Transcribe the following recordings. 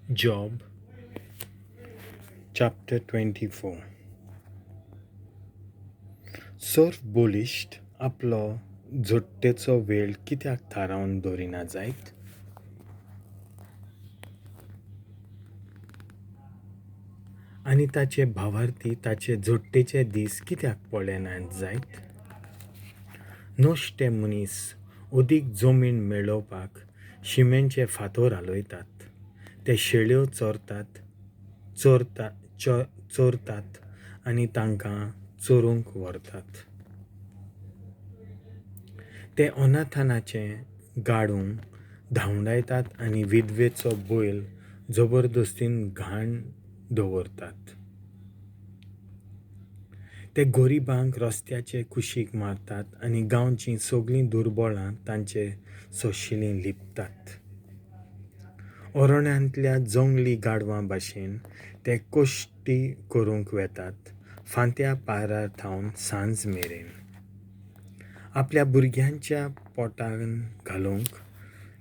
Job chapter 24. सर्व बळिश्ट आपलो झोट्टेचो वेळ कित्याक थारावन दवरिना जायत? आनी ताचे भावार्थी ताचे झोट्टेचे दीस कित्याक पळयनात जायत? नश्टे मनीस अदीक जमीन मेळोवपाक शिमेंचे फातर हालयतात. ते शेळ्यो चोरतात चोरतात आनी तांकां चोरूंक व्हरतात. ते अनाथानाचें गाडूंक धांवडायतात आनी विधवेचो बैल जबरदस्तीन घाण दवरतात. ते गरिबांक रस्त्याचे कुशीक मारतात आनी गांवचीं सगळीं दुर्बळां तांचे सोशिलीं लिपतात. अरण्यांतल्या जंगली गाडवां भाशेन ते कश्टी करूंक वेतात फांत्या पारार थावन सांज मेरेन. आपल्या भुरग्यांच्या पोटान घालूंक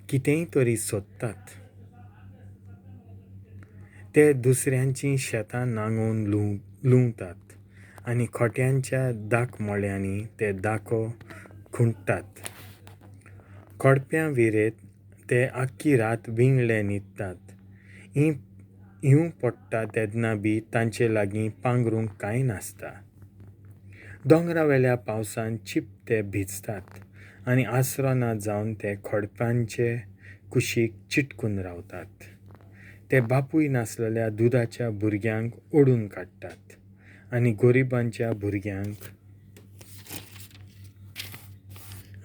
कितेंय तरी सोदतात. ते दुसऱ्यांचीं शेतां नांगोवन लुंवतात आनी खोट्यांच्या दाखमळ्यांनी ते दाखो खुंट्टात. खोडप्यां विरेत ते आख्खी रात विंगळे न्हिदतात. हींव पडटा तेन्ना बी तांचे लागीं पांगरूंक कांय नासता. दोंगरावेल्या पावसान चिप ते भिजतात आनी आसरो ना जावन ते खोडपांचे कुशीक चिटकून रावतात. ते बापूय नासलेल्या दुदाच्या भुरग्यांक ओडून काडटात आनी गरिबांच्या भुरग्यांक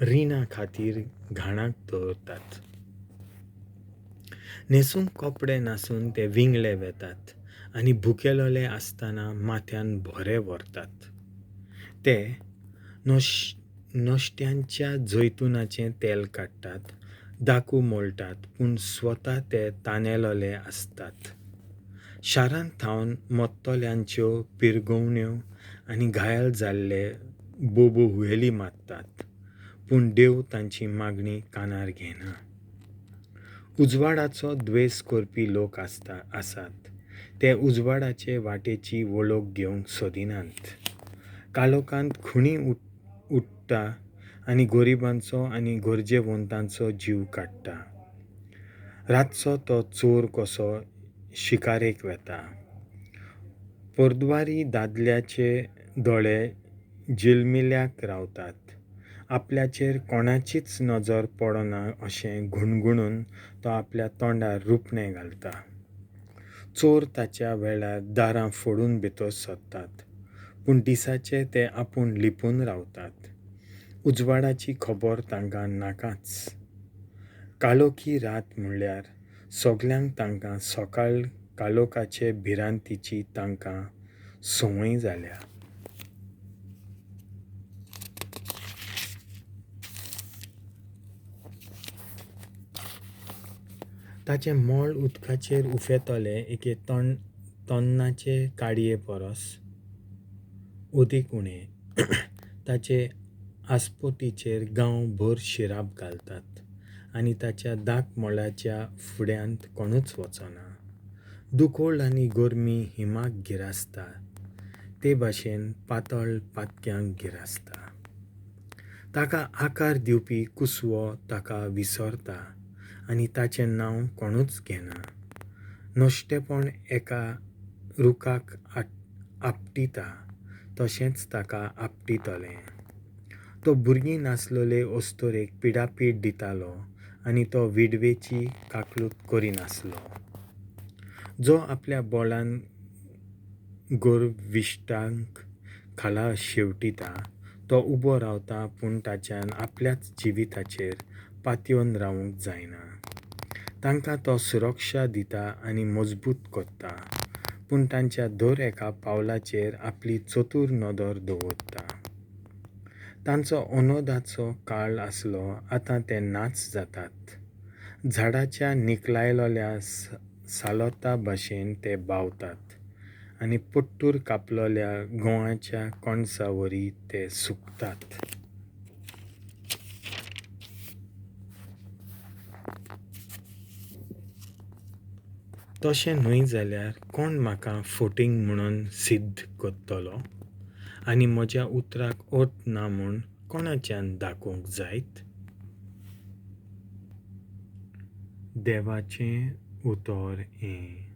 रिणा खातीर घाणाक दवरतात. न्हेसूंक कपडे नासून ते विंगळे वेतात आनी भुकेलोले आसतना माथ्यान भोरे व्हरतात. ते नश्ट्यांच्या जैतुनाचें तेल काडटात, दाकू मोळटात, पूण स्वता ते तानेलोले आसतात. शारांत थावन मोत्तल्यांच्यो पिरगवण्यो आनी घायल जाल्ले बोबो हुयेली मारतात, पूण देव तांची मागणी कानार घेना. उजवाडाचो द्वेस करपी लोक आसात. ते उजवाडाचे वाटेची वळख घेवंक सोदिनात. कालोकांत खुणी उठ्ठा आनी गरिबांचो आनी गरजेवंतांचो जीव काडटा. रातचो तो चोर कसो शिकारेक वेता. परद्वारी दादल्याचे दोळे जिलमिल्याक रावतात. आपल्याचेर कोणाचीच नजर पडना अशें गुणगुणून तो आपल्या तोंडार रुपणें घालता. चोर ताच्या वेळार दारां फोडून भितर सरतात, पूण दिसाचे ते आपूण लिपून रावतात. उजवाडाची खबर तांकां नाकाच. काळोखी रात म्हणल्यार सगल्यांक तांकां सकाळ काळोखाचे भिरांतीची तांकां संवय जाल्या. ताचें मळ उदकाचेर उफेतलें एके तन्नाचे काडये परस अदीक उणें. ताचे आस्पतीचेर गांव भर शिराप घालतात आनी ताच्या दाखमळाच्या फुड्यांत कोणूच वचना. दुकोळ आनी गरमी हिमाक गिरासता ते भाशेन पातळ पातक्यांक गिरासता. ताका आकार दिवपी कुसवो ताका विसरता आनी ताचें नांव कोणूच घेना. नश्टेपण एका रुखाक आपटिता तशेंच ताका आपटितलें. तो भुरगीं नासलेले अस्तुरेक पिडापीड दितालो आनी तो विडवेची काकलूत करिनासलो. जो आपल्या बोळान गर्विश्टांक खाला शेवटिता तो उबो रावता, पूण ताच्यान आपल्याच जिविताचेर पातयेवन रावूंक जायना. तांकां तो सुरक्षा दिता आनी मजबूत करता, पूण तांच्या दर एका पावलाचेर आपली चतूर नदर दवरता. तांचो अनोदाचो काळ आसलो, आतां ते नाच जातात. झाडाच्या निकलायलोल्या सालोता भाशेन ते बावतात आनी पट्टूर कापलोल्या गोंवाच्या कणसा वरी ते सुकतात. तशें न्हय जाल्यार कोण म्हाका फोटींग म्हणून सिद्ध करतलो आनी म्हज्या उतराक अर्थ ना म्हूण कोणाच्यान दाखोवंक जायत? देवाचें उतर हें.